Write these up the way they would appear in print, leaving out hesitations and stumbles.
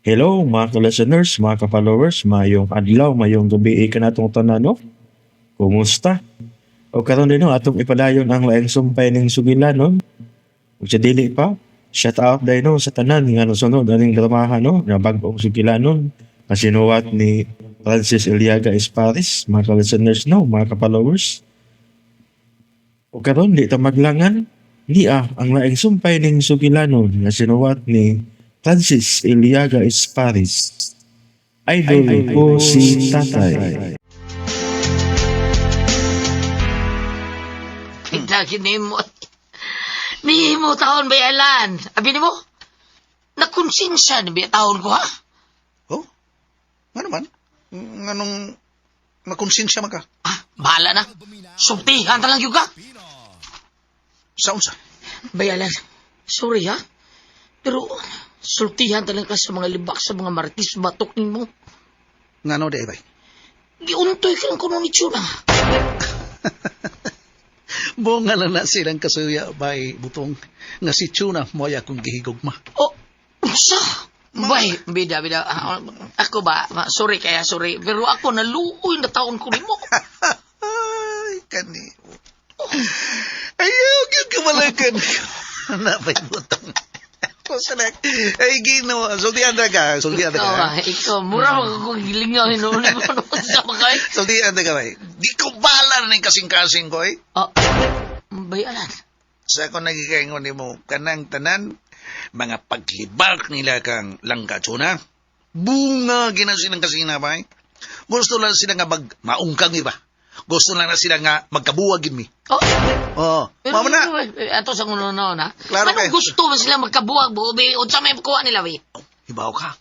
Hello mga ka-listeners, mga ka-followers, mayong adlaw, mayong gabi kanatong tanan, no? Kumusta? O karon din, no, atong ipadayon ang laing sumpay ning sugilan, no? Ug sa dili pa, shout out dahil, no, sa tanan nga nosunod aning dramahan, no, nga bag-ong sugilanon nga sinuwat ni Francis Eliaga Esparis, mga ka-listeners, no, mga ka-followers. O karon di ta maglangan, niya ang laing sumpay ning sugilanon nga sinuwat ni Francis Eliaga Esparis. Idol ko si Tatay. Kita kinimo. Nihimo taon ba yalan? Abi nimo? Nakonsensya ni biya taon ko ha? Oh? Nga naman? Nganong nakonsensya man ka? Ah, bahala na. Sultihan ta lang yun ka. Sa unsa? Bayalan, sorry ha? Pero sultihan ta lang ka sa mga libak sa mga marites batok nimo. Ngano di bay? Giuntoy ka lang kuno ni Chuna. Bunga lang na silang kasuya bay butong nga si Chuna mo ay akong gihigugma. Oh, unsa? Bay, bida, bida. Ah, ako ba? Sorry kaya, sorry. Pero ako naluoy na taon ko nimo. Ay, kani. Ayaw, gyud kamalakan. Na bay butong. Kusanak. Ay, Ginoo. Sultian ta ka. Sultian ta Ikaw, ka. ah, ikaw, mura mo kung gilingaw hinuon mo sa mga eh. Sultian ta ka bay. Di ko bala na ning kasing-kasing ko eh. Ah, bayalan. Sa ako nagikaingon nimo kanang tanan mga paglibak nila kang langka tsuna. Bunga gina silang kasina bay. Gusto lang sila nga mag maungkang iba. Gusto lang na sila nga magkabuwag gid mi. Oh, Oh, pero mama na. eh, ato sa nguno na, na. Klaro Anong kayo. gusto man sila magkabuwag bo? Be, unsa may kuha nila be? Ibaw ka.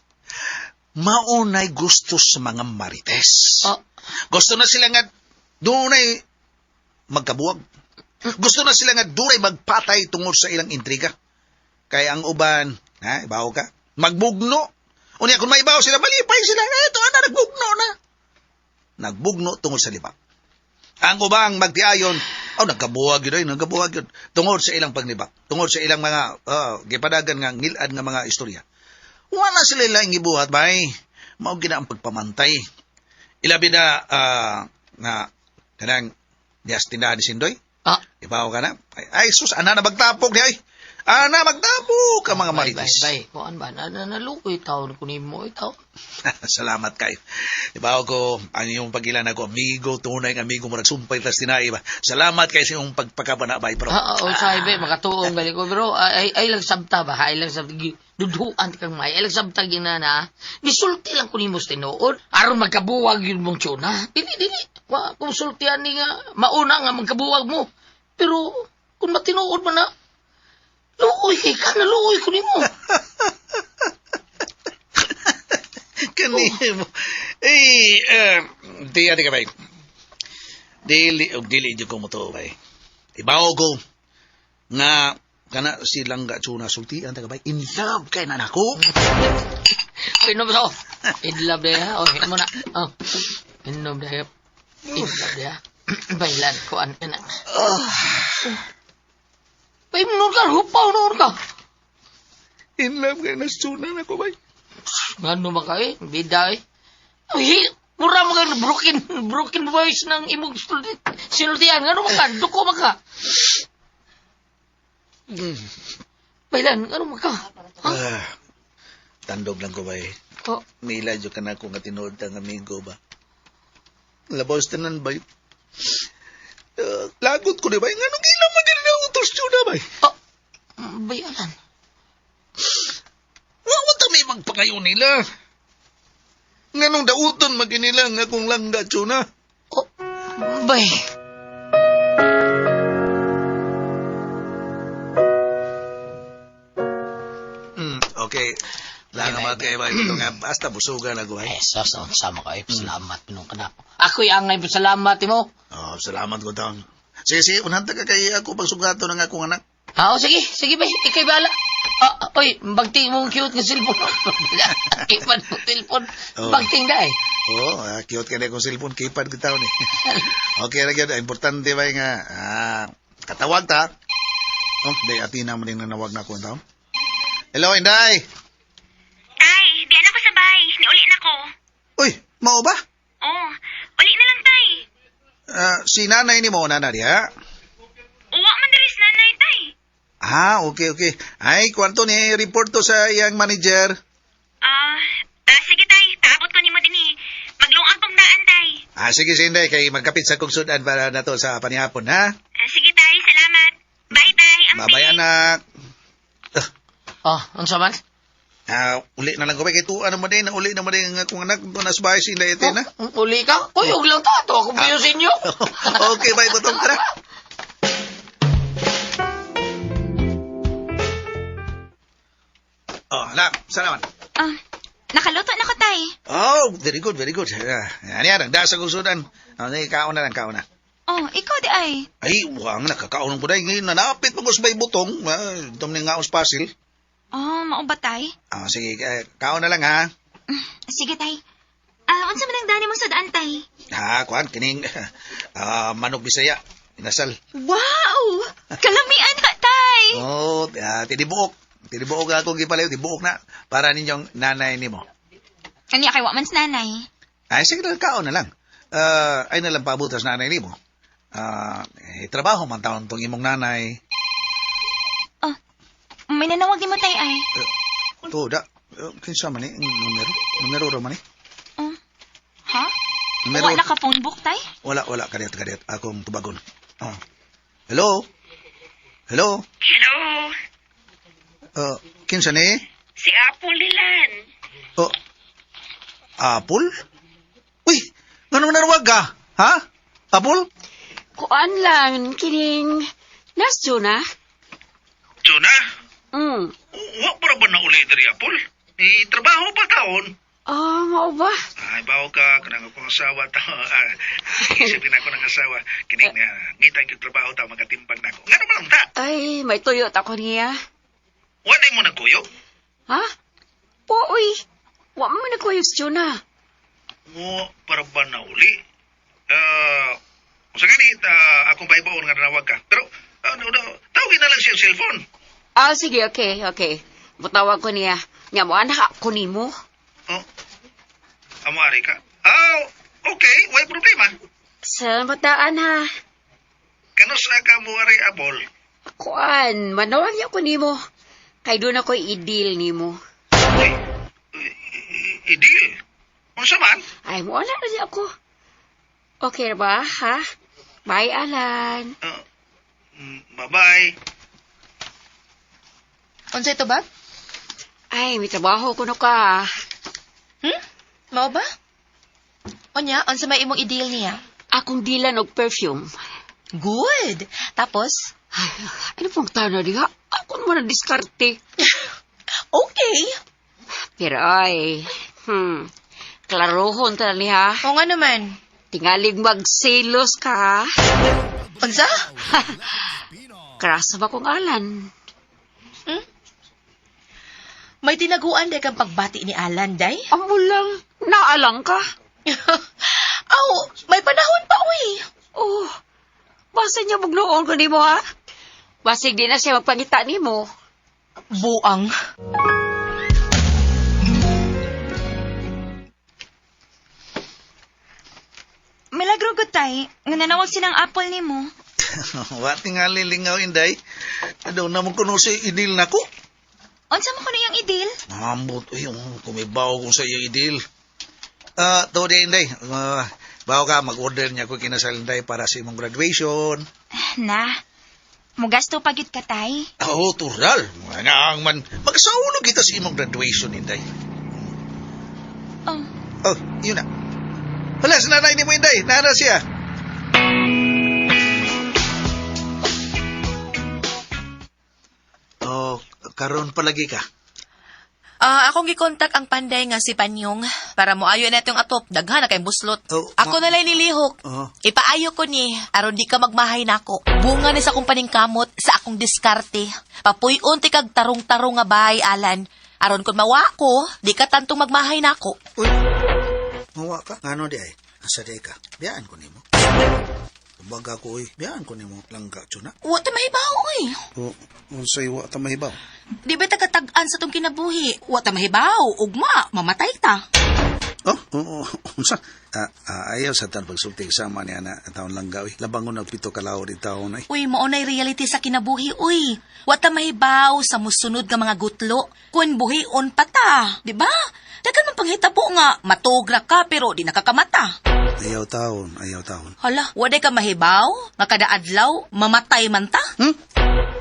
Maunay gusto sa mga marites. Oh, Gusto na sila nga dunay magkabuwag. Gusto na sila nga dunay magpatay tungod sa ilang intriga. Kaya ang uban, ha, ibaw ka, magbugno. Unya kung maibaw sila, malipay sila. Eh, ito na, nagbugno na. Nagbugno tungod sa libak. Ang ubang magtiayon, oh, nagkabuwag yun, ay, nagkabuwag yun. Tungod sa ilang paglibak. Tungod sa ilang mga, gipadagan nga, ngilad nga mga istorya. Wala sila ilang gibuhat, bay. Mao gina ang pagpamantay. Ilabi na, na, kanang, niyas tindahan ni Sindoy. ah, Ibaw ka na. Ay, ay sus, ana na magtapok ni ay. Ana magtapok ang mga bay, bay, marites. bay. Kuan ba na, na naluoy taon ko nimo itaw. Salamat kayo. Ibaw ko, ang iyong pagilan ako, amigo, tunay nga amigo mo, nagsumpay tas tinai ba. Salamat kayo sa iyong pagpakabanabay, bro. Ah, oh, sabi be makatuong gali ko pero ay ay lang sabta ba? Ay lang sabta duduan kang may. Ay lang sabta gina na. Gisulti lang ko nimo sa tinuod aron magkabuwag yun mong tsuna. Dili dili. Wa kung sultian ni nga mauna nga magkabuwag mo. Pero kung matinuod man na luoy kay ka naluoy ko nimo. Kanimo. Eh, di ati ka bay. Dili, og dili di ko mo to, bay. Ibaw ko nga kana silang ga tsuna sultian ta ka bay. In love kay na nako. Inom to. In love dia. Oh, mo na. Oh. Inom dia. In love dia. Bailan ko an na. Bay nun ka hupaw nun ka. In love kay na tsuna nako bay. Ngano man ka eh, bida eh. Ay, mura mo ka broken broken voice ng imong sinultian. Ngano man ka, duko man ka. Bailan, ngano man ka? Ha? Ah, tandog lang ko bay. Oh, Mila jud ka na ko nga tinuod ang amigo ba. Labaw sa tanan bay. Lagot ko di bay. Nganong ilang man ganun ang utos tsuna bay. oh, bayalan. Wa wa ta may magpakayon nila. Nganong dauton maginila nga akong langga tsuna. Oh, bay. Okay. Lang Bay, naman kay bay ito nga basta busugan ako bay. Eh, sa sa sama ka eh. Salamat pinong kanako. Ako'y angay salamat mo. Oh, salamat ko taon. Sige, sige, unhan ta ka kay ako pagsugato ng akong anak. Ah, oh, sige, sige bay, ikay bala. Ah, oy, bagting mong cute nga cellphone. Ipan mo cellphone. Oh. Bagting da eh. Oh, cute ka na akong cellphone, keypad ko taon eh. Okay ra gyud, importante bay nga katawag ta. Oh, day atina mo din nanawag na ako taon. Hello, Inday. Tay, di na ko Uy, mao ba? Oh, uli na lang tay. Si nanay nimo nana diha. Uwa man diri sa nanay tay. Ah, okay, okay. Ay, kwarto ni report to sa iyang manager. Sige tay, paabot ko nimo dinhi. Maglungag pong daan tay. Ah, sige, Sinday, kay magkapit sa kong sudan para na to sa panihapon, ha? Sige tay, salamat. Bye tay, amping. Bye-bye, anak. Oh, unsa man? Ah, uli na lang ko. Kay tuwa naman din, uli naman din ang akong anak. Doon na sa bahay si Inday Eten, ha? Oh, uli ka? Kuyog lang ta. To ako buyo sa inyo. Okay, bye, butong. Tara. Oh, anak, saan naman? Nakaluto na ko tay. Oh, very good, very good. Yan yan, nagdasa kong sudan. Ano, kaon na lang, kaon na. Oh, ikaw di ay. Ay, wang, nakakaon ko na. Ngayon, nanapit mo ko sa may butong. Ah, ni nga pasil. Oh, mao ba tay? Ah, sige, kaon na lang, ha? Sige tay. Unsa man ang dani mo sa daan tay? Ha, kuan, kining manok Bisaya. Inasal. Wow! Kalamian na tay. Oh, tinibuok. Tinibuok na akong gipalayo, tibuok na. Para ninyong nanay nimo. Kanya kay wa man sa nanay. Ay, sige na, kaon na lang. Ay na lang pabutas nanay nimo. Trabaho man taon tong imong nanay. Oh, may nanawag nimo tay ay. To, da. Kinsa man ni? Ang numero? Numero ra man ni? Oh. Ha? Numero. Wala ka phone book tay? Wala, wala. Kadiyot, kadiyot. Akong tubagon. Oh. Hello? Hello? Hello, Kinsa ni? si Apple Lilan. Oh, Apple? Uy, ngano nanawag ka? Ha? Apple? Kuan lang, kining... Nas na? Jonah, wa pa ba na uli diri Apple? Eh, trabaho pa taon. Ah, mao ba? Ay, bawo ka, kanang akong asawa ta. Isipin ako ng asawa. Kining nga, ngita yung trabaho ta, magatimbang na ako. Ngano man lang ta? Ay, may tuyot ako niya. Wala mo nagkuyog? Ha? Uy, wa mo nagkuyog si Jonah. Mo, para ba na uli? Sa ganit, akong bahibaon nga nanawag ka. Pero, no, no, tawagin na lang siya cellphone. Ah, sige, okay, okay. Mutawag ko niya. Nga mo, anak ako nimo. Oh, amo ari ka. Ah, okay, way problema. Salamat daan ha. Kanus ka mo ari abol? Kuan, manawag niya ko nimo. Kay doon ako i-deal nimo. Uy, idil. Unsa man? Ay, mo na niya ako. Okay ba, ha? Bye, Alan. Bye-bye. Unsa ito ba? Ay, may trabaho ko no ka. Mao ba? Unya, unsa may imong i-deal niya? Akong dilan og perfume. Good. Tapos, Ay, ano pong tao na diha? Ako naman ang diskarte. okay. Pero ay, klarohon ta niya. O nga naman. Tingalig magselos ka, ha? Unsa? Krasa ba kong alan? May tinaguan day kang pagbati ni Alan, day? Amo lang, naalang ka. Aw, may panahon pa, uy. Oh, basta niya magnoon ko nimo, ha? Basig di na siya magpangita nimo. Buang. Milagro gud tay, nga nanawag silang Apple nimo. Wa tingali lingaw inday. Ano na mo kuno si idil nako? Unsa man kuno yung idil? Ambot uy, kumibaw kung sa iyang idil. To di inday. Bawo ka mag-order niya ko kinasal inday para sa imong graduation. Na. Mugasto pa gyud ka tay. Oh, tural. Nga ang man magsaulo kita sa imong graduation inday. Oh, Oh, yun na. Hala, sa nanay ni mo inday. Nana siya. Oh, karon palagi ka. Akong gikontak ang panday nga si Panyong para moayo na itong atop. Daghan na kay buslot. Oh, Ako na lang nilihok. Oh. Ipaayo ko ni aron di ka magmahay nako. Bunga ni sa akong paningkamot sa akong diskarte. Papuy-on ti kag tarong-tarong nga bahay, Alan. Aron kun mawa ko, di ka tantong magmahay nako. Uy, mawa ka? Ngano di ay? Asa di ay ka? Biyaan ko nimo. Kumbaga ko, uy, biyaan ko nimo langga, tsuna. Wa ta mahibaw oy. O, unsay wa ta mahibaw? Di ba tagatag-an sa tong kinabuhi? Wa ta mahibaw, ugma, mamatay ta. Oh, oo, unsa? Ayaw sa tan pagsulti sama niya na taon lang gawi. Labangon og pito ka laod taon ay. Uy, mao na'y reality sa kinabuhi, uy. Wa ta mahibaw sa musunod nga mga gutlo. Kun buhion pa ta, di ba? Dagan man panghitabo nga, matugra ka pero di nakakamata. Ayaw taon, ayaw taon. Hala, waday ka mahibaw? Nga kada adlaw, mamatay man ta?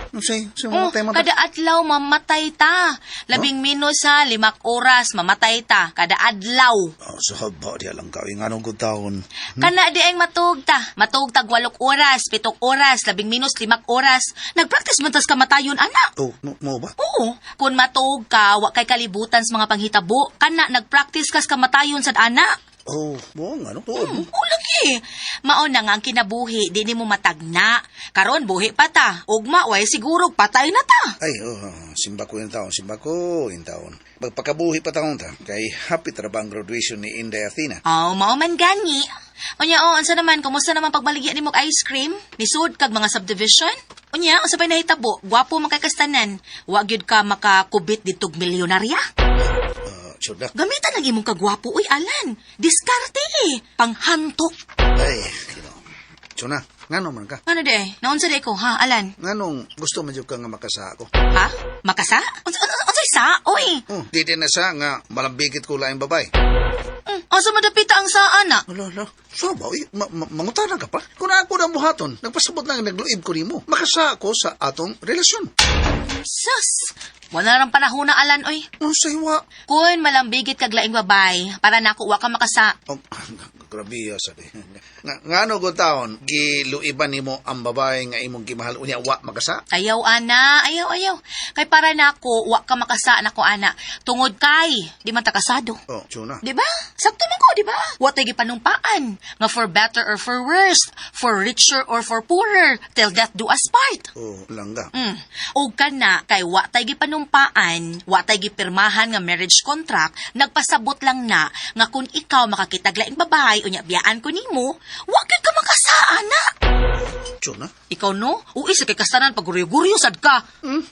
Unsay? Unsay Oh, mamatay man ta? kada adlaw mamatay ta. Labing minus ha, 5 oras, mamatay ta. Kada adlaw. Oh, sa haba di lang gawi nganong gud taon. Kana di ay matuog ta. Matuog tag 8 oras, 7 oras, labing minus 5 oras. Nagpractice man tas kamatayon, anak. Oh, mo, mo ba? Oo. Kung matuog ka, wa kay kalibutan sa mga panghitabo. Kana nagpractice kas kamatayon sad ana. Oh, mo nga no? Tuod mo. Oo lagi. Mao na nga ang kinabuhi, di nimo matagna. Karon buhi pa ta. Ugma way siguro patay na ta. Ay, oh, simba ko yung taon, simba ko yung taon. Magpakabuhi pa taon ta, kay happy tra ba ang graduation ni Inday Athena? Oh, mao man gani. Unya, oh, unsa naman, kumusta naman pagbaligya nimo og ice cream? Nisud kag mga subdivision? Unya, unsa pay nahitabo? Gwapo man kay kastanan. Wa gyud ka makakubit ditog milyonarya. Tsuda. Gamitan ang imong kagwapo, uy, Alan. Diskarte eh. Panghantok. Ay, kino. Tsuna, ngano man ka? Ano di eh? Naunsa di ko, ha, Alan? Nganong gusto man jud ka nga makasa ako? Ha? Makasa? Unsa sa? Uy! Oh, di din na sa nga malambigit ko laing babay. Asa madapita ang saan, ah? Ala, ala. So ba, uy, mangutana ka pa? Kung ako na buhaton, nagpasabot lang nagluib ko nimo. Makasa ako sa atong relasyon. Sus! Wala na panahon na, Alan, oy. Unsay wa? Kun malambigit kag laing babay, para nako wa ka makasa. Oh, grabe ya sabi. Nga, ngano go taon, giluiban nimo ang babae nga imong gimahal unya wa makasa? Ayaw, ana. Ayaw, ayaw. Kay para nako, wa ka makasa nako, ana. Tungod kay, di man ta kasado. Oh, tsuna. Di ba? Sakto man ko, di ba? Wa tay gipanumpaan. Nga for better or for worse, for richer or for poorer, till death do us part. Oh, langga. Og kana kay wa tay gipanumpaan, wa tay gipirmahan nga marriage contract, nagpasabot lang na nga kung ikaw makakitag laing babae unya biyaan ko nimo, wa gyud ka makasa ana. Tsuna. Ikaw no, uy sa kay kasanan pag guryo-guryo sad ka.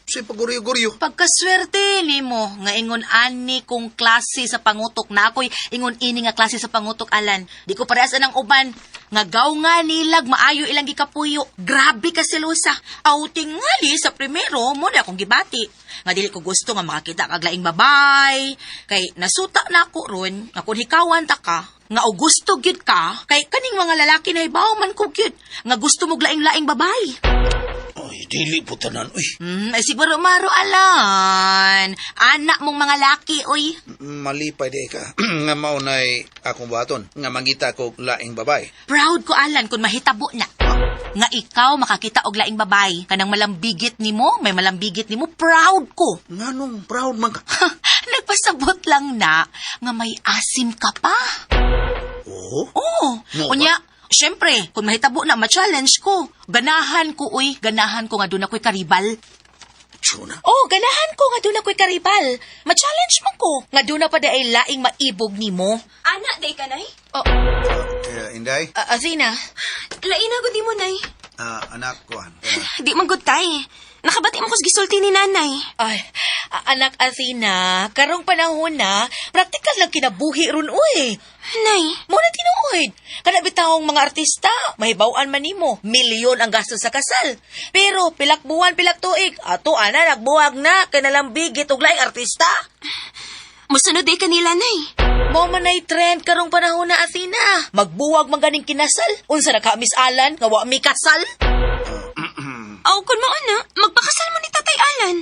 Si paguryo-guryo. Pagkaswerte nimo nga ingon ani kong klase sa pangutok na ako'y ingon ini nga klase sa pangutok Alan. Di ko parehas anang uban nga gaw nga nilag maayo ilang gikapuyo. Grabe ka selosa. Aw tingali sa primero mo na akong gibati. Nga dili ko gusto nga makakita kag laing babay. Kay nasuta na ako ron nga kun hikawan ta ka nga og gusto gyud ka kay kaning mga lalaki na hibaw man ko gyud nga gusto mo laing-laing babay. Oy, dili po tanan, uy. Ay siguro maro Alan. Anak mong mga laki, oy. Malipay di ka. Nga maunay akong buhaton. Nga mangita ko laing babay. Proud ko Alan kung mahitabo na. Nga ikaw makakita og laing babay. Kanang malambigit nimo, may malambigit nimo, proud ko. Nganong proud man ka? Nagpasabot lang na nga may asim ka pa. Oh? Oo. Mo ba? Unya, syempre, kung mahitabo na, ma-challenge ko. Ganahan ko, uy. Ganahan ko nga doon ako'y karibal. Tsuna. Oh, ganahan ko nga doon ako'y karibal. Ma-challenge man ko. Nga doon na pa di ay laing maibog nimo. Ana, day ka, Nay? Oh, Inday? Athena. Lain na gud mo, Nay. Anak ko, an. Di man gud tay. Nakabati mo kus gisulti ni nanay. Ay, anak Athena, karong panahon na, praktikal lang kinabuhi ron uy. Nay, Muna tinuod. Kana bitawong mga artista, mahibaw-an man nimo, milyon ang gasto sa kasal. Pero pilak buwan, pilak tuig, ato ana nagbuwag na kay nalambigit og laing artista. musunod day kanila, Nay. Mao man ay trend karong panahon na Athena. Magbuwag man ganing kinasal. Unsa na ka Miss Alan nga wa mi kasal? Aw, kun mao na, magpakasal mo ni Tatay Alan.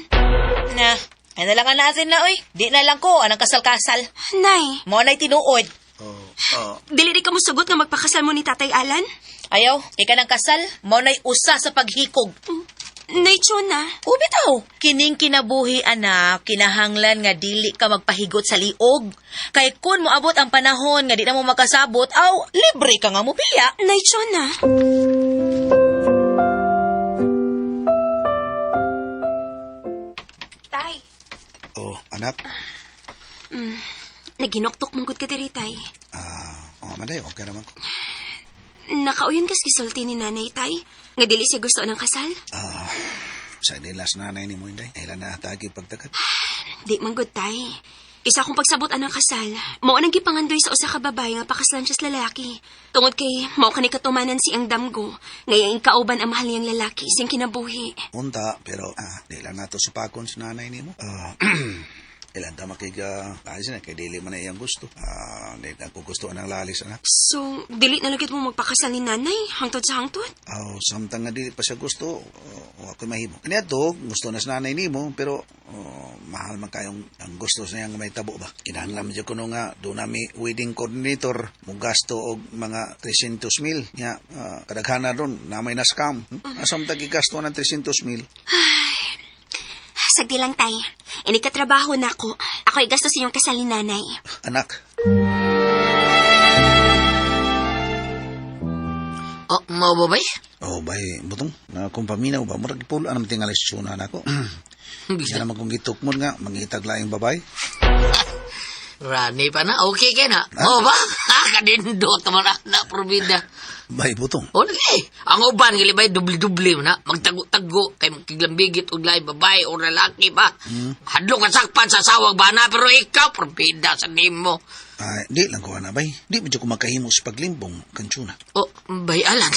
Na, ay na lang ana Athena oy. Di na lang ko anang kasal-kasal. Nay, Mao nay tinuod. Oh, oh. dili di ka mosugot nga magpakasal mo ni Tatay Alan? Ayaw, kay kanang kasal, mao nay usa sa paghikog. Nay, Chona. O bitaw, kining kinabuhi anak, kinahanglan nga dili ka magpahigot sa liog. Kay kun moabot ang panahon nga di na mo makasabot, aw libre ka nga mobiya. Nay, Chona. Tay, Oh, anak. naginoktok mong gud ka diri, Tay. Oh, maday, okay naman ko. Nakauyon kas gisulti ni nanay, Tay. Nga dili siya gusto ng kasal. Sa dilas nanay ni mo, Inday. Ilan na atagi pagtakat. Di man gud, Tay. Isa akong pagsabot anang kasal, mao nang gipangandoy sa usa ka babae nga pakaslan siya sa lalaki. Tungod kay mao kani katumanan si ang damgo, ngayang kauban ang mahal niyang lalaki sing kinabuhi. Unta, pero di lang nato supakon sa nanay nimo. Ilan ta makiga alis na kay dili man na iyang gusto. Di na ko gusto ang lalis anak. So, dili na lang mo magpakasal ni nanay, hangtod sa hangtod? Aw, samtang nga dili pa siya gusto, wa ko'y mahimo. Kanya to, gusto na sa nanay nimo, pero mahal man kayong ang gusto sa niyang may tabo ba. Kinahanglan man jud kuno nga do nami wedding coordinator mo gasto og mga 300 mil. Nya kadaghana ron na may na scam. Samtang gigasto ng 300 mil. Sagdi lang, tay. Inikatrabaho na ako. Ako'y gasto sa inyong kasal ni nanay. Anak, Oh, mao ba bay? Oh, bay, butong. Na kung paminaw ba, murag pulo anam tingali sa tuna nako. Yan naman kung gitukmon nga, mangitag laing babay. Rani pa na. Okay kay na. Mao ba? Ha, kanindot man na probida. Bay, butong. O lagi. Ang uban gali bay dubli-dubli man na. Magtago-tago kay magkiglambigit og laing babae o lalaki ba. Hadlok ang sakpan sa sawag ba na pero ikaw probida sa nimo. Ay, di lang ko na, bay. Di medyo ko makahimo sa paglimbong kan tuna. Oh, bay alan.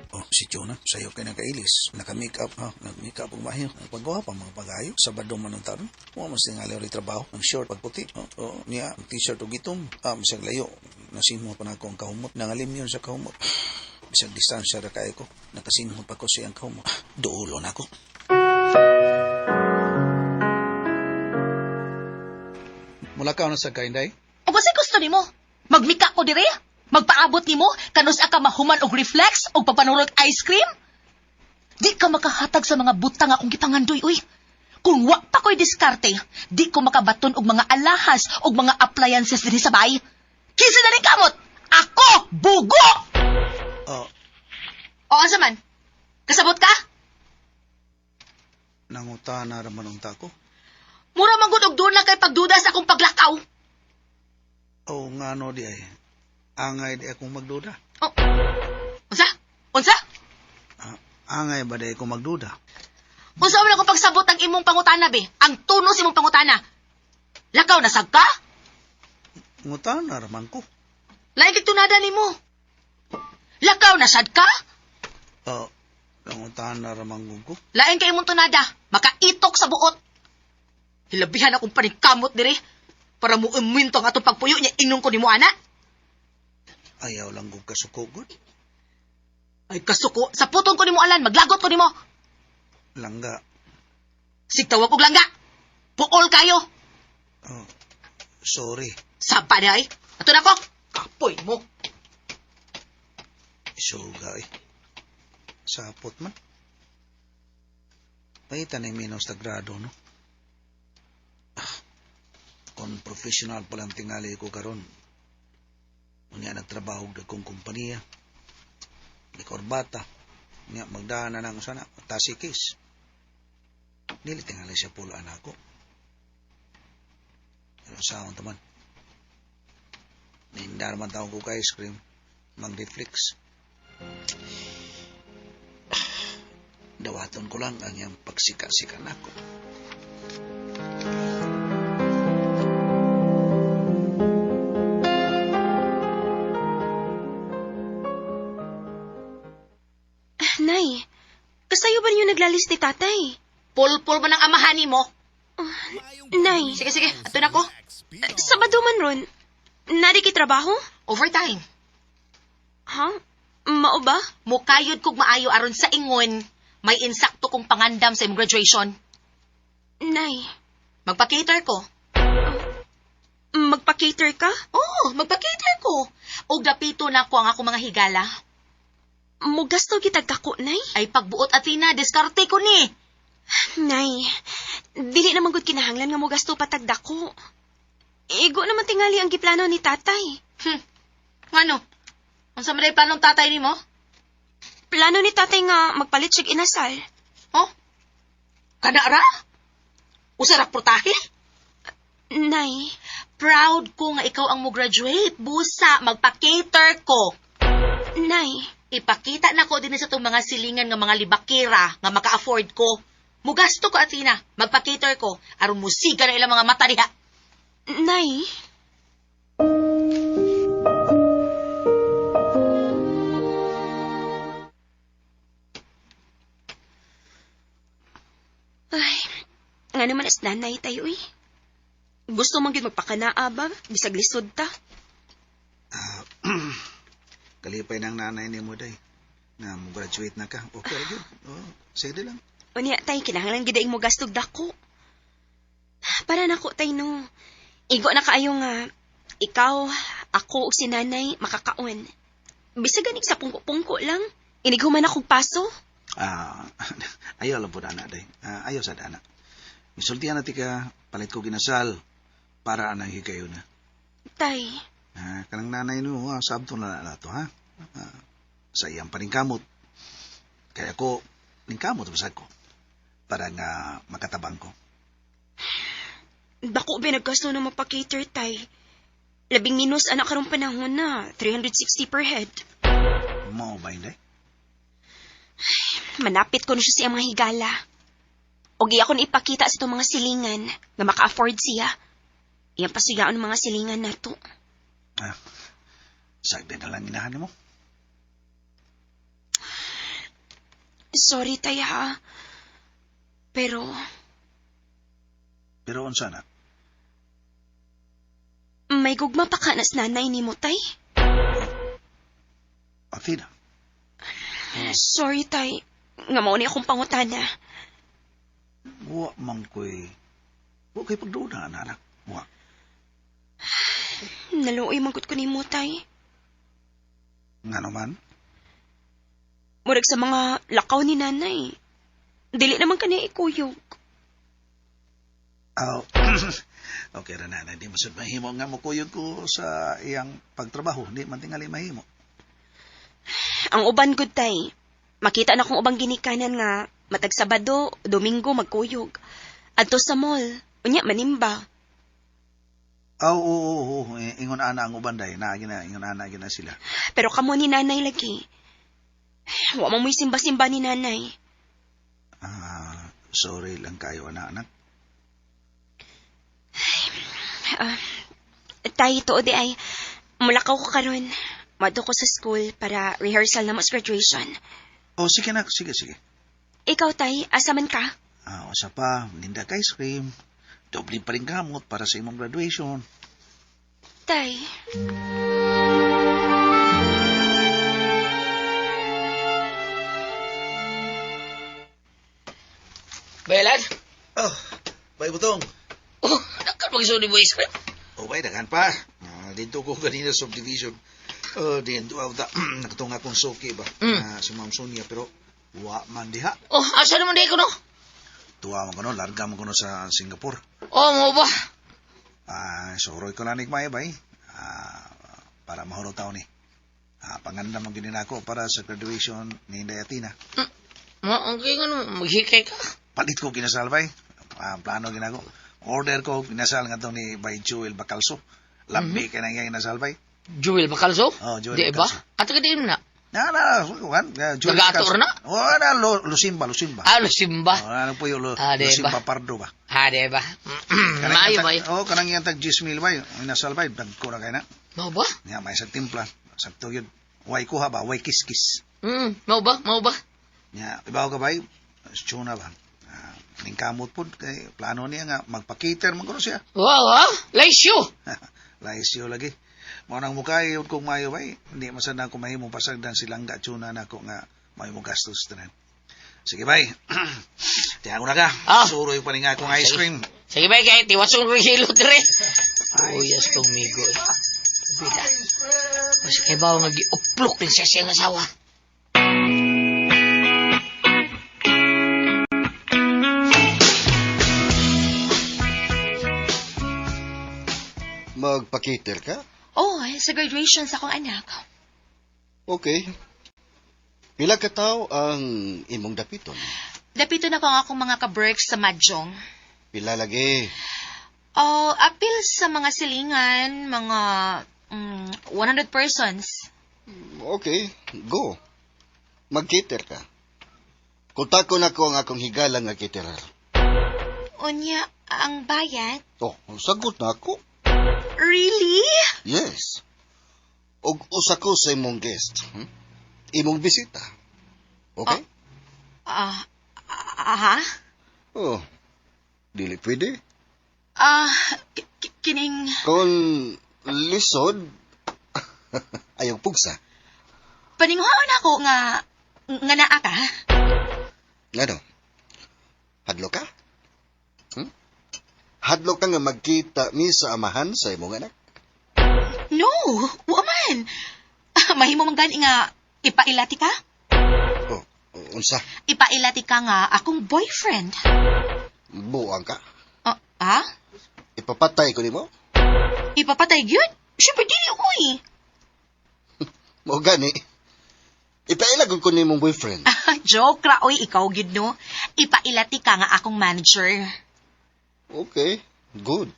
Oh, si Tuna, sa'yo kay nakailis. Naka-make up, ha? Nag-make up ang mahiyo. Nagpagawa pa mga pagayo. Sabado man ang taron. Wa mas tingali rin trabaho. Ang short, pagputi. Oh, oh, niya, ang t-shirt og itom. Bisag layo. Nasimot pa na ako ang kahumot. Nangalim yun sa kahumot. Bisag distansya ra kayo ko. Nakasimot pa ko siyang kahumot. Duulo na ako. Mula ka na sa kainday? O kasi gusto nimo? Magmika ko dire? Magpaabot nimo kanus ka mahuman og reflex og papanurog ice cream? Di ka makahatag sa mga butang akong gipangandoy uy. Kung wa pa ko'y diskarte, di ko makabaton og mga alahas og mga appliances dinhi sa bahay. Kinsa na rin kamot? Ako bugo. Oh, O asa man? Kasabot ka? nangutana raman ang tako. Mura man gud og doon lang kay pagduda sa akong paglakaw. Oh, ngano di ay. Angay di akong magduda. Oh. Unsa? Unsa? Angay ba di akong magduda? Unsa man akong pagsabot ang imong pangutana be? Ang tuno sa imong pangutana. Lakaw na sag ka? Ngutana raman ko. Lain kay tunada nimo. Lakaw na sad ka? Oh, nangutana raman ko. Lain kay imong tunada, makaitok sa buot. Hilabihan akong paningkamot dire para mo uminto ang atong pagpuyo niya ingon ko nimo ana. Ayaw lang kong kasukugod. Ay kasuko, sa puton ko nimo alan, maglagot ko nimo. Langga. Sigtawag og langga. Puol kayo. Oh, sorry. Sapa di ay. Ato na ko. Kapoy mo. Isuga eh. Sapot man. Paita na yung minus na grado, no? Kung professional palang tingali ko karon. Unya nagtrabaho og kong kompanya. Di korbata. Unya magdaan na lang sana. Tasi case. Dili tingali siya pulo anak ko. Pero saan taman? Nindar man taong ko ka ice cream. Mag-reflex. Dawaton ko lang ang iyang pagsika-sika nako. Nay, kasayo ba ninyo naglalis ni tatay? Pulpul man ang amahan nimo. Nay, Sige sige, ato na ko. Sabado man ron. Nari kay trabaho? Overtime. Ha? Mao ba? Mukayod kog maayo aron sa ingon, may insakto kong pangandam sa imong graduation. Nay, Magpa-cater ko. magpa-cater ka? Oo, magpa-cater ko. Og dapito na ko ang ako mga higala. Mugasto kitag kako, Nay. Ay pagbuot Athena, diskarte ko ni. Nay, dili naman gud kinahanglan nga mogasto patag dako. Igo naman tingali ang giplano ni tatay. Ngano? Unsa man day planong tatay nimo? Plano ni tatay nga magpalit siyag inasal. Oh? Kana ra? Usa ra purtahe? Nay, Proud ko nga ikaw ang mo-graduate. Busa, magpa-cater ko. Nay, Ipakita na ko din sa itong mga silingan nga mga libakira nga maka-afford ko. Mugasto ko, Athena. Magpa-cater ko. Aron musika na ilang mga mata diha. Nay, ay, nga naman as nanay tayo eh. Gusto mong gyud magpakanaa ba? Bisag lisod ta. Kalipay ng nanay ni mo, day. Na mo graduate na ka. Okay, ra gyud. Oh, sige lang. Unya tay, kinahanglan gid mo gastog dako. Para nako tay no. Igo na kaayo nga ikaw, ako ug si nanay makakaon. Bisag ganig sa pungko-pungko lang. Inighuman akong paso. Ah, ayaw lang po na, day. Ah, ayaw sa dana. Misultihan na tika, palit ko ginasal para anang higayon na. Tay, Ah, kanang nanay no, ha, sabto na na to, ha? Ah, sa iyang paningkamot. Kaya ko, ningkamot basag ko. Para nga makatabang ko. dako ba naggasto na mapakater tay? Labing minus anak karong panahon na, 360 per head. Mao ba hindi? Manapit ko na siya sa iyang mga higala. O giya ko na ipakita sa itong mga silingan na maka-afford siya. Iyang pasuyaon ang mga silingan nato. Ah, sagde na lang inahan mo. Sorry, tay ha. Pero, Pero unsa na? may gugma pa ka nas nanay ni mo, tay. Athena, Sorry, tay. Nga mao ni akong pangutana. wa man ko'y... Wa kay pagduda, anak. Wa. Naluoy man gud ko nimo, tay. Nga naman, Murag sa mga lakaw ni nanay. Dili naman kaniya ikuyog. Oh, okay ra na, di mo sad mahimo nga mokuyog ko sa iyang pagtrabaho, di man tingali mahimo. Ang uban gud tay. Makita na kong ubang ginikanan nga matag Sabado, Domingo magkuyog. Adto sa mall, unya manimba. Oh, oo, oo, oo, ingon ana ang uban day, naa gina ingon ana gina sila. Pero kamo ni nanay lagi. Wa man mo'y simba-simba ni nanay. Ah, sorry lang kayo ana anak. Tay, tuod di ay, mulakaw ko karon. Madto ko sa school para rehearsal na mas graduation. Oh, sige na, sige, sige. Ikaw, tay, asa man ka? Ah, usa pa, ninda ka ice cream. Doble pa rin gamot para sa imong graduation. Tay. Bayalan? Oh, bay butong. Oh, nakal magsuli mo ice cream. Oh, bay daghan pa. Ah, dito ko ganina subdivision. Oh, dito ta nakatunga akong suki ba. Ah, si Ma'am Sonia pero wa man diha. Oh, asa naman di ko no? Tuwa man kuno, larga man kuno sa Singapore. Oh, mo ba? Ah, suroy ko lang may bay. Ah, para mahurot taon ni. Ah, panganda man gyud nako para sa graduation ni Inday Athena. Ma, okay nga no, maghikay ka. Palit ko ginasal bay. Ah, plano ginako. Order ko ginasal nga ni by Joel Bacalso. Lambi kay nang iyang ginasal bay. Jewel Bacalso? Oh, Joel Di ba? Bacalso. Ato ka din na. Na na, kuan, Joel Nagator Bacalso. na? Oh, na Lusimba, Lusimba. Ah, Lusimba. Oh, ano po yung Ah, di ba? Lusimba Pardo ba? Ah, di ba? Kanang Maayo iyang ba? Oh, kanang iyang tag 10,000 bay. Inasal bay, dagko na kay na. Mao ba? Nya may sa timpla. Sakto yun. Way kuha ba? Way kiskis. Mao ba? Mao ba? Nya, ibaw ka bay? Tuna ba? Ah, ning kamot po, kay plano niya nga, magpa-cater man kuno siya. Wow, ah. Laisyo. Laisyo lagi. Mao nang mukha yun kung mayo bay. Hindi man sad na ako mahimo pasagdan silang tuna nako nga may mo gastos tanan. Sige bay. Tiyago na ka. Ah. Suroy pa ni nga akong ice cream. Sige ba, kay tiwasong ko hilo dire. Uyas kong migo eh. Bida. Mas kay bawo nga giuplok din siya siyang asawa. Magpa-cater ka? Oh, sa graduation sa akong anak. Okay. Pila ka tao ang imong dapiton? Dapito na ko ang akong mga ka-breaks sa Mahjong. Pila lagi? Oh, apil sa mga silingan, mga 100 persons. Okay, go. Mag-cater ka. Kutakon ako ang akong higala nga caterer. Unya, ang bayad? Oh, sagot na ako. Really? Yes. Og usa ko sa imong guest. Imong bisita. Okay? Ah, ha? Oh. Dili pwede. Ah, kining... Kung lisod, ayaw pugsa. Paninguhaon ako nga... Nga naa ka? Ngano? Hadlo ka? Hadlo ka nga magkita mi sa amahan sa imong anak? No, wa man. Mahimo man gani nga ipailati ka? Oh, unsa? Ipailati ka nga akong boyfriend. Buang ka? Ah? Ipapatay ko nimo? Ipapatay gyud? Syempre dili oy. Mao gani. Ipailag ko nimong boyfriend. Joke ra oy, ikaw gyud no. Ipailati ka nga akong manager. Okay, good.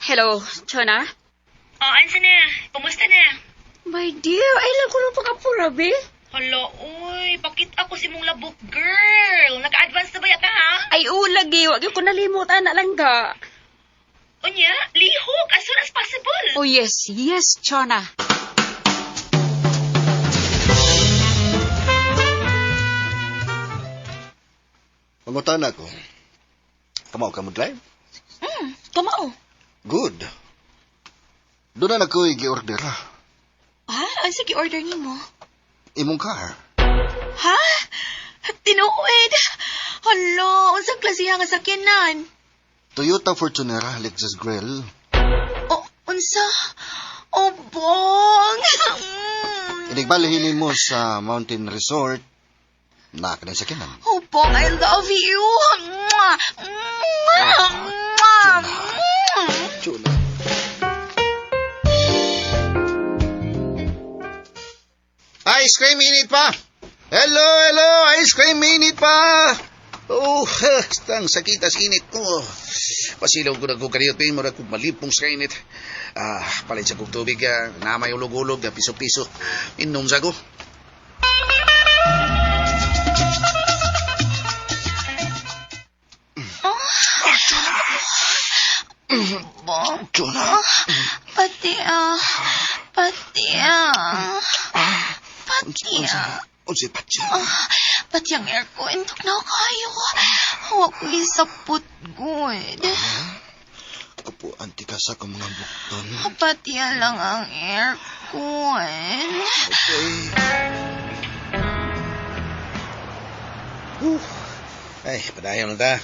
Hello, Chona? Oh, ansa na? Kumusta na? My dear, ay lang ko nung pagkapura, be. Hala, uy, bakit ako si mong labok girl? Naka-advance na ba yata, ha? Ay, ulagi, wag yung ko nalimutan na lang ga. Unya, lihok as soon as possible. Oh, yes, yes, Chona. Pangutana ko. Kamao ka mo drive? Kamao. Good. Doon na ako'y gi-order. Ha? Ang sige order nimo. Imong car. Ha? Tinuod. Hala, unsang klase nga sakyanan? Toyota Fortuner Lexus Grill. O, unsa? Oh, bong. Inigbalihin mo sa Mountain Resort. Naka na sakyanan. Oh, Bong, I love you. Mwah! Mwah! Mwah! Chula. Ice cream init pa! Hello, hello! Ice cream init pa! Oh, tang sakit as init. Oh, pasilaw ko na ko kaniyot eh, mura ko malipong sa init. Ah, palit sa kong tubig, namay ulog-ulog, piso-piso. Inom sa ko. Bong, Chula. pati ah. Pati ah. Pati ah. Unsa patya? Pati ang aircon. Na kayo. Huwag ko isapot good. Kapuan ti ka sa akong mga bukton. Pati lang ang aircon. Okay. Ay, padayon na ta.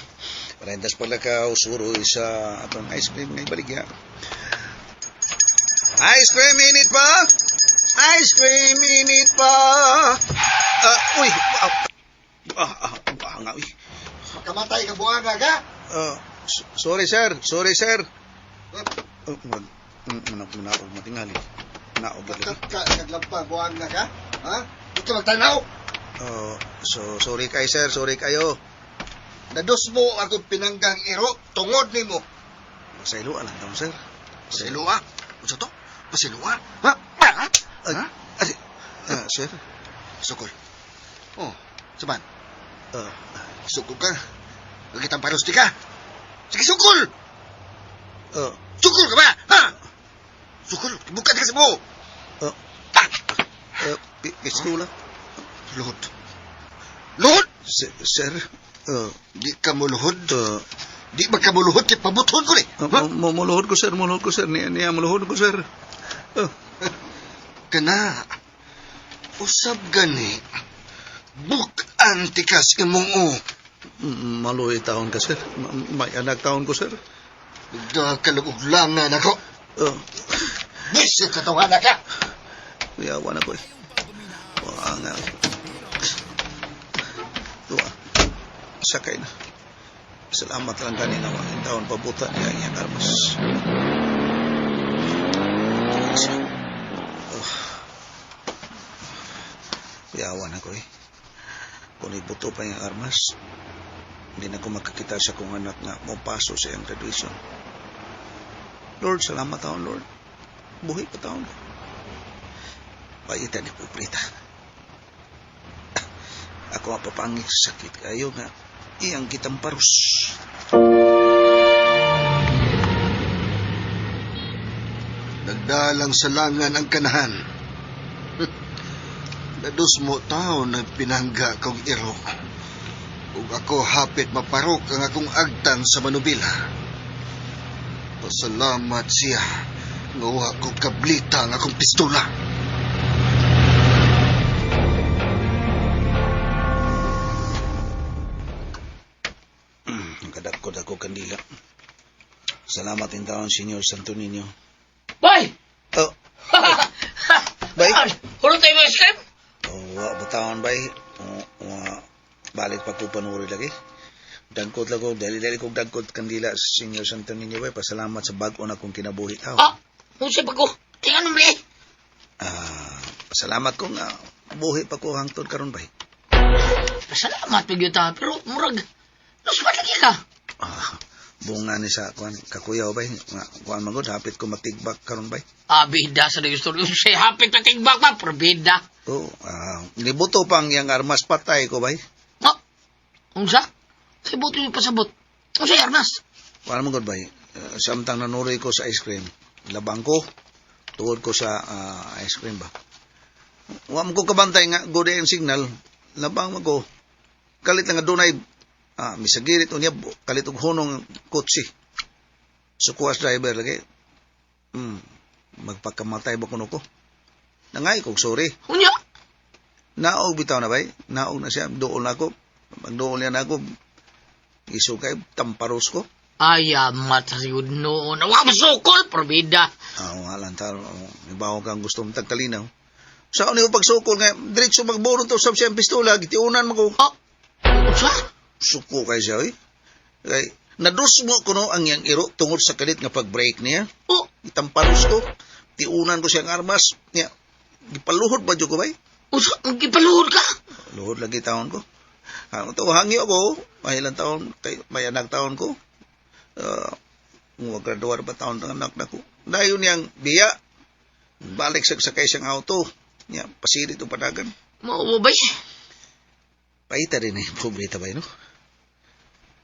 Parentas pala ka usuroy sa atong ice cream nga ibaligya. Ice cream init pa! Ice cream init pa! Uy! Nga, uy. Makamatay ka buanga ka? Sorry, sir. Sorry, sir. Manaog matingali. Naog lagi. Ka kaglampa buanga ka? Ha? Di ka magtanaw. So, sorry kay sir. Sorry kayo. Nadusmo ako pinanggang iro tungod nimo. Pasayloan lang taon, sir. Pasilua? Unsa to? Pasilua? Ha? Ha? Sir? Sukol. Oh, saban. Ah, Sukol ka. Nagkitang paros di ka. Sige, sukol! Sukol ka ba? Ha? Sukol, buka ka sa mo. Pistula. Luhod. Luhod! Sir? Di ka mo luhod. Di ba ka mo luhod? Kaya pabuthon ko ni. Muluhod ko, sir. Muluhod ko, sir. Niya, muluhod ko, sir. Kana. Usab gani. Buk-an tikas imong o. Maluhi taon ka, sir. May anak taon ko, sir. Nagkaluglangan ako. Bisit ka tong anak ka. Kuyawan ako eh. Wala nga. Tuwa. Sakay na. Salamat lang kanina. Wa taon pabuta niya niya karmas. Oh. Kuyawan ako eh. Kung ibuto pa niya armas, Hindi na ko makakita sa kong anak nga mopaso sa iyang graduation. Lord, salamat taon, Lord. Buhi pa taon. Paita ni Pobreta. Ako ang papangit sa sakit kayo nga iyang gitamparos. Nagdalang salangan ang kanahan. Nadusmo taon ang pinangga kong iro. Ug ako hapit maparok ang akong agtan sa manubila. Pasalamat siya nga wa ko kablita ang akong pistola. Ang kadakod ako kandila. Salamat in taon, Senyor Santo Niño. Bay! Oh, bay. Hulot tayo mga ice cream? Oh, wa ba taon, bay? Oh, wa. Balik pa ko panuri lagi. Dagkot lang ko, dali-dali kong dagkot kandila, Senyor Santo Niño, bay. Pasalamat sa bag-o na kong kinabuhi tao. Ah, unsay pa ko? Tingnan mo, bre. Ah, pasalamat ko nga buhi pa ko hangtod karon bay. Pasalamat pag yun ta, pero murag, nuspat lagi ka. Ah, bunga ni sa kuan kakuyaw bay nga kuan magod hapit ko matigbak karon bay. Ah, bida sa gusto. Unsay hapit na tigbak pa, pero bida. Oh, nibuto pang yang armas patay ko bay. Ah, unsa? Say buto yung pasabot. Unsay armas? Kuan magod bay. Samtang nanuroy ko sa ice cream, labang ko tuod ko sa ice cream ba. Wa man ko kabantay nga good ang signal, labang man ko. Kalit lang nga dunay misagirit unya kalit og hunong kotse. Sukuas driver lagi. Magpakamatay ba kuno ko? Nangay kog sorry. Unya? Naog bitaw na bay. Naog na siya. Dool na ako. Magdool niya na ako. Isukay, tamparos ko. Ay, amat sa sigud noon. Wa masukol, pero bida. Ah, wala taro. Ibaw kang gusto mong tagkalinaw. Sa ni ko pagsukol nga, diretso magburon to sa siyang pistola, gitiunan mo ko. Ah, unsa? Suko kay siya, oy. Kay, nadusmo ko no ang iyang iro tungod sa kalit nga pag-break niya. Oh, Itamparos ko. Tiunan ko siyang armas. Niya, gipaluhod ba dyan ko, bay? unsa? Gipaluhod ka? Luhod lagi taon ko. Ano to, hangyo ko. May ilang taon, kay, may anak taon ko. Graduar pa taon ng anak na ko. Dayon niyang biya. Balik sa sakay siyang auto. Niya, pasirit ang padagan. Mao bay? Paita rin eh, pobreta ba no?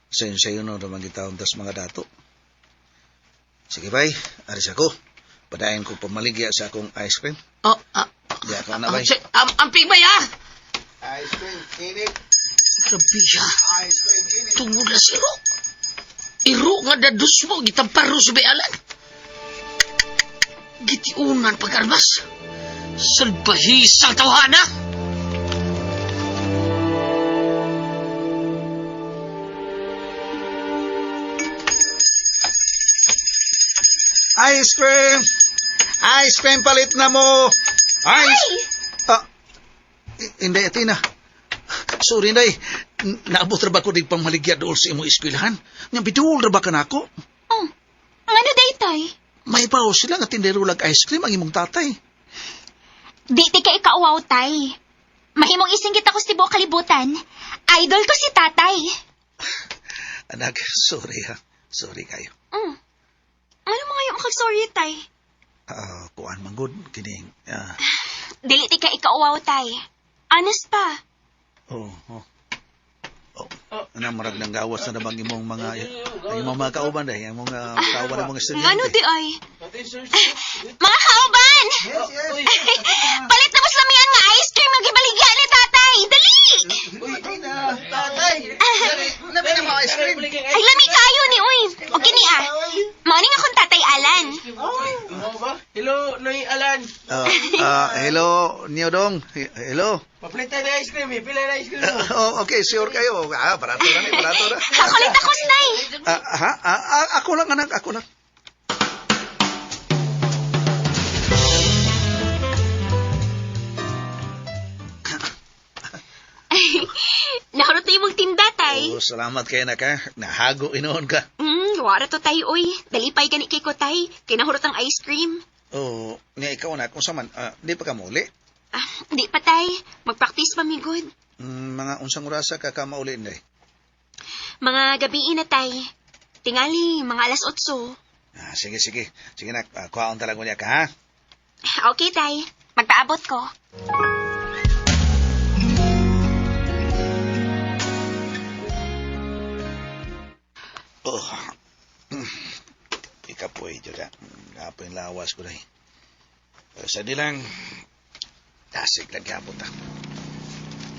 Sayon-sayon no, naman gitaon tas mga dato. Sige bay, aris ako. Padayon ko pamaligya sa akong ice cream. Oh, Diya ka na bay. Amping bay ah! Ice cream, init. Grabe siya. Ice cream, init. Tungod na si Iro. Iro nga dadus mo, gitamparo sa bayalan. Gitiunan pag-armas. Salbahisang tawhana! Ice cream! Ice cream palit na mo! Ice! Ah, hindi, Athena. Sorry, Inday. Naabot ra ba ko dig pamaligya dool sa imong eskwelahan? Nga biduol ra ba ka nako? Oh, ngano day, tay? May paos sila nga tindero lag ice cream ang imong tatay. Di ti ka ikauwaw, tay. Mahimong isinggit ako sa tibuok kalibutan. Idol ko si tatay. Anak, sorry ha. Sorry kayo. Ano mga yung kag-sorry, tay? Kuan man gud kining. Dili ti ka ikauwaw, tay. Honest pa. Oh, oh. Oh, ana marag nang gawas na nabang imong mga ang imong mga kauban dai, ang mga kauban ng mga estudyante. Ngano di ay? Mga kauban! Yes, yes. Palit na mas lamian nga ice cream ang gibaligya ni tatay. Dali! Tatay. Labi na mga ice cream. Ay, lami kayo ni uy. O kini ah. Mao ni nga akong tatay Alan. Hello, Noy Alan. Hello, Nyo Dong. Hello. Paplita na ice cream eh. Pila na ice cream mo. Oh, okay, sure kayo. Barato na ni, barato na. Ako lang takos, nay. Ha? Ako lang, anak, ako lang. Nahurot na imong tinda, tay. Oh, salamat kayo, anak, ha. Nahago inoon ka. Wara to tay, uy. Dalipay gani kay ko, tay. Kay nahurot ang ice cream. Oh, niya ikaw anak, unsa man, di pa ka mauli? Di pa, tay. Magpractice pa mi good. Mga unsang orasa ka mauli, inday? Mga gabi na, tay. Tingali, mga alas 8. Ah, sige, sige. Sige nak, kuhaon talaga niya ka, ha? Okay, tay. Magpaabot ko. Oh. Ikapoy, Diyos. Kapoy yung lawas ko na eh. Pero sa di lang, tasig lang kabot ah.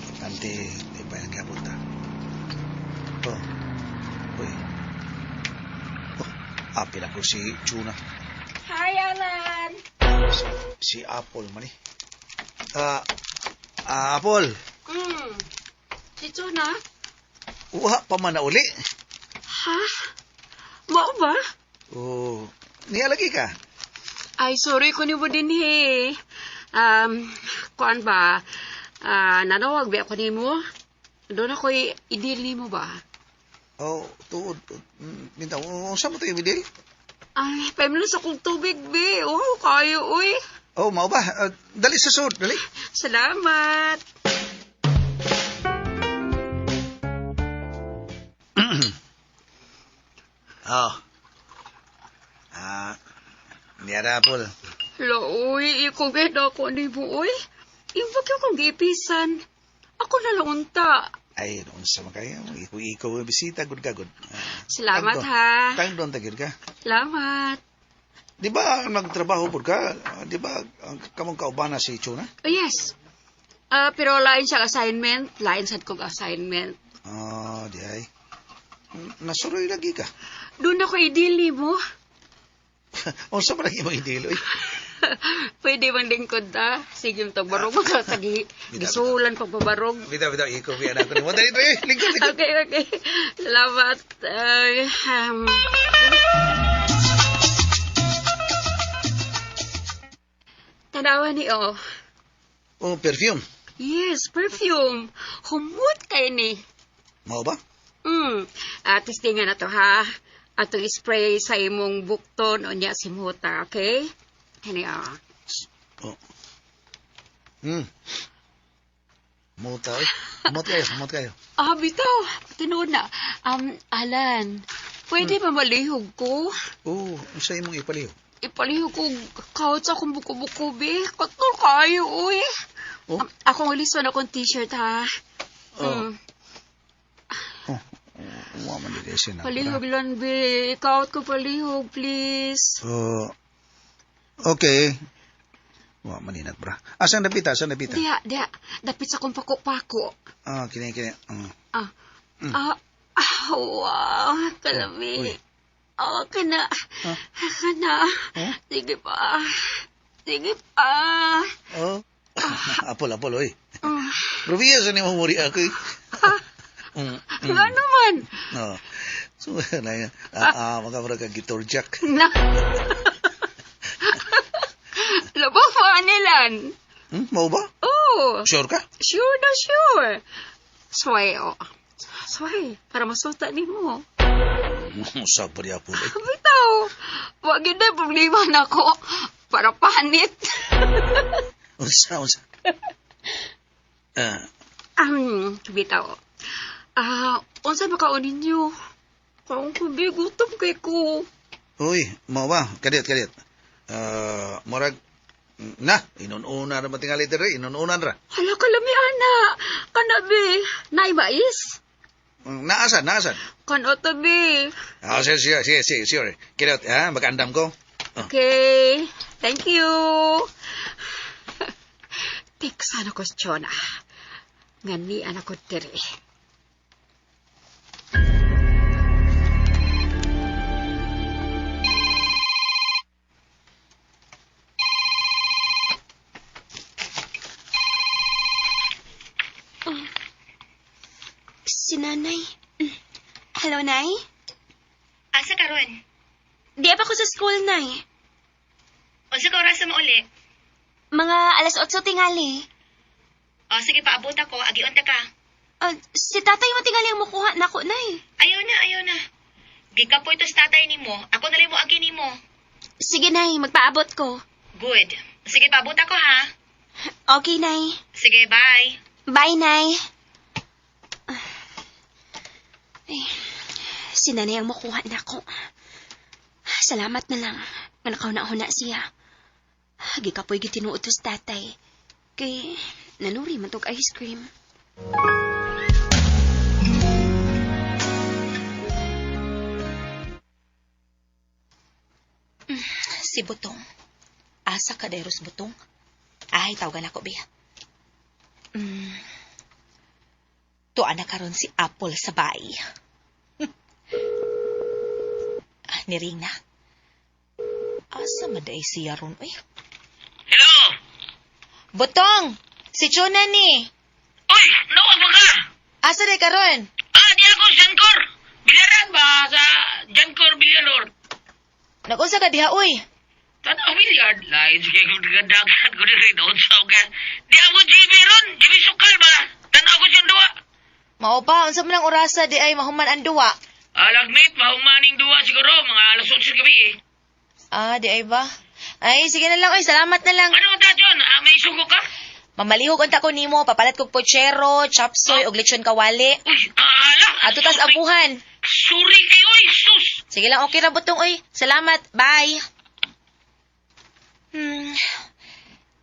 Importante, di pa yung kabot ah. Oh. Uy. Oh, apil ako si Chuna. Hi, Alan. Si Apple man eh. Ah, Apple, Si Chona? uha pa man na uli. Ha? Mao ba? Oh, niya lagi ka. Ay, sorry ko nimo dinhi. Kuan ba? Ah, nanawag ba ako nimo? Doon ako'y i-deal nimo ba? Oh, tuod. Minta, unsa mo to ibidil? Ay, paimlo sa kong tubig, be. Oh, kayo, uy. Oh, mao ba? Ah, dali sa sud, dali. Salamat. Oh. Ah, niya ra, Apple. Hala, uy, ikaw ganda ako nimo, uy. Yung wag akong gipisan. Ako na lang unta. Ay, unsa man kayo? Ikaw bisita gud ka gud. Ah, Salamat, tagdo. ha. Tagdon ta gyud ka. Salamat. Di ba nagtrabaho pud ka? Ah, di ba ang kamong kaubana si Chuna? Oh, yes. Ah, pero lain siyang assignment. Lain sad kong assignment. Ah, di ay. Nasuroy lagi ka. Doon ako i-deal nimo. Unsa man ang imong idil oy? Pwede bang lingkod ta? Sige, tagbarog mo ka tagi. Gisulan pagbabarog. Bitaw bitaw ikaw biya na ako nimo. Dali dali, lingkod lingkod. Okay, okay. Salamat. Ay, Tanawa ni oh. Oh, perfume. Yes, perfume. Humot kay ni. Mao ba? Ah, testingan na to ha. Atong spray sa imong bukton o niya simuta, okay? Kani ah. Oh. Muta oy. Mut kayo, mut kayo. Ah, bitaw. Tinuod na. Alan, pwede ba malihog ko? Oh, unsa imong ipaliw? Ipalihog ko couch akong buko-buko, be. Katol kayo, uy. Oh. Akong ilison akong t-shirt, ha? Oh. Mm. Oh, wa man dili siya na. Palihog lang, be. Couch ko palihog, please. Oh. Okay. Wa man ni bra. Asan dapita? Asan dapita? Diha, diha. Dapit sa akong pako-pako. Ah, kini kini. Ah. Ah, ah, wow. Kalami. Uy. Oh, kana. Ah. Kana. Oh? Sige pa. Sige pa. Oh. Apol, apol, oy. Ah. Rubiya sa nimo muri ako. eh. Nga naman. No. So, na, makamura ka guitar jack. Na. Labaw pa nilan. Mao ba? Oh, Sure ka? sure na sure. Sway, oh. Sway, para masuta ni mo. Sa pa apol. Eh. Bitaw, wag yun na problema na ko. Para panit. Unsa, unsa. Ah, Bitaw. Ah, unsa ba kaon ninyo? Kaon ko, bi, gutom kay ko. uy, mao ba? Kadiyot, kadiyot. Ah, murag na, inununa ra matingali diri, inununan ra. Hala ka lami, ana. Kana, bi. Nay, mais. Naasan, naasan. Kana tabi. Ah, sige, sige, sige, sige, sure. Kadiyot, ha, magandam ko. Okay. Thank you. Tik sana ko Chona. Nga ni anak ko diri. Si nanay. Hello, Nay? Asa karon? Di pa ako sa school, Nay. Unsa ka oras mo uli? Mga alas 8 tingali. O sige paabot ako, agiun ta ka. Ah, si tatay mo tingali ang mukuha nako, Nay. Ayaw na, ayaw na. Gikapoy to sa tatay nimo. Ako na lang mo agi nimo. Sige, Nay. Magpaabot ko. Good. Sige paabot ako ha. Okay, Nay. Sige, bye. Bye, Nay. Ay. Si nanay ang makuha nako. Salamat na lang nga nakauna-una siya. Gikapoy gitinuod to sa tatay. Kay nanuri man tog ice cream. Si Butong. Asa ka dayros Butong? Ay, tawagan ako, Bea. Tuwa na karon si Apple sa bay. Ah, niring na. Asa man day siya ron, uy? Hello! Butong! Si Chona ni. Uy, nawag ba ka? Asa day karon? Ah, di ako, Jancor! Bilyaran ba sa Jancor Bilyanor? Nag-unsa ka diha, uy? Tanaw bilyard. Lain sige kung dagan ko diri doon sa ugan. Di ako GB ron, GB Sukal ba? Tanaw ko siyang duwa. Mao pa, unsa man ang orasa di ay mahuman ang duwa? Alag mate, mahumaning duwa siguro, mga alas 8 gabi eh. Ah, di ay ba? Ay, sige na lang, oy. Salamat na lang. Ano ta, John? Ah, may sugo ka? Mamalihog unta ko nimo, papalat kog pochero, chopsoy, og lechon kawali. Uy, ala. Ato tas abuhan. Sorry kayo, uy, sus. Sige lang, okay ra butong oy. Salamat. Bye.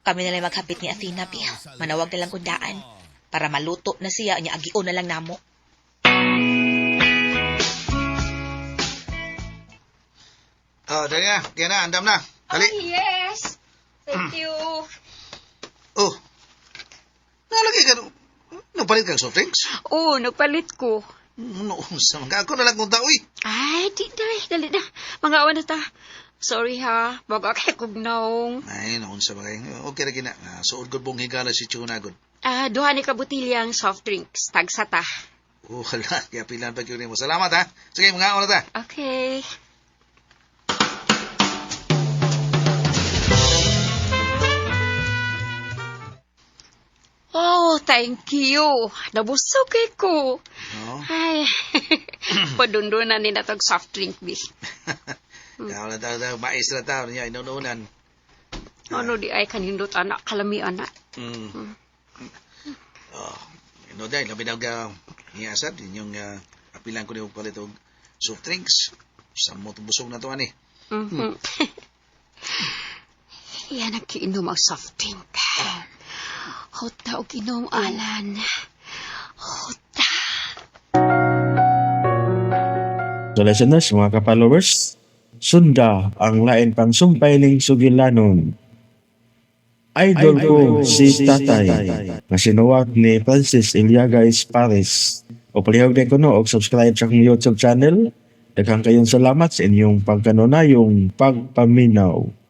Kami na lang maghapit ni Athena, Pia. Manawag na lang kung daan. Para maluto na siya, nya agion na lang namo. Oh, dali na. Diyan na, andam na. Dali. Oh, yes. Thank you. Oh. Nalagay ka. Nagpalit kang soft drinks? Oo, nagpalit ko. No, sa mga ako na lang kung tao, eh. Ay, di na. Dali na. Mga awan na ta. Sorry ha. Bago kay kugnaong. Ay, noon sa mga. Okay ra gina. Ah, suod gud buong higala si Chuna gud. Ah, duha ni ka butilyang soft drinks. Tagsa ta. Oh, hala. Kaya pilan pa gyud nimo. Salamat ha. Sige, mga na ta. Okay. Oh, thank you. Nabusog kay ko. No. Ay, padundunan ni natog soft drink, bi. Kaya wala tao tao, mais na tao niya inununan. Ano di ay kanindot anak, kalami anak. Oh, no dai labi daw ga niyasad inyong apilan ko ni og palit og soft drinks. Sa mo busog na to ani. Yan ang kiinom ang soft drink. Huta og inom, Alan. Huta. So listeners, mga ka-followers, sunda ang lain pang sumpay ning sugilanon. Idol ko si Tatay nga sinuwat ni Francis Iliaga Paris. O palihog din ko no og subscribe sa akong YouTube channel. Daghang kayong salamat sa inyong pagkanunayong pagpaminaw.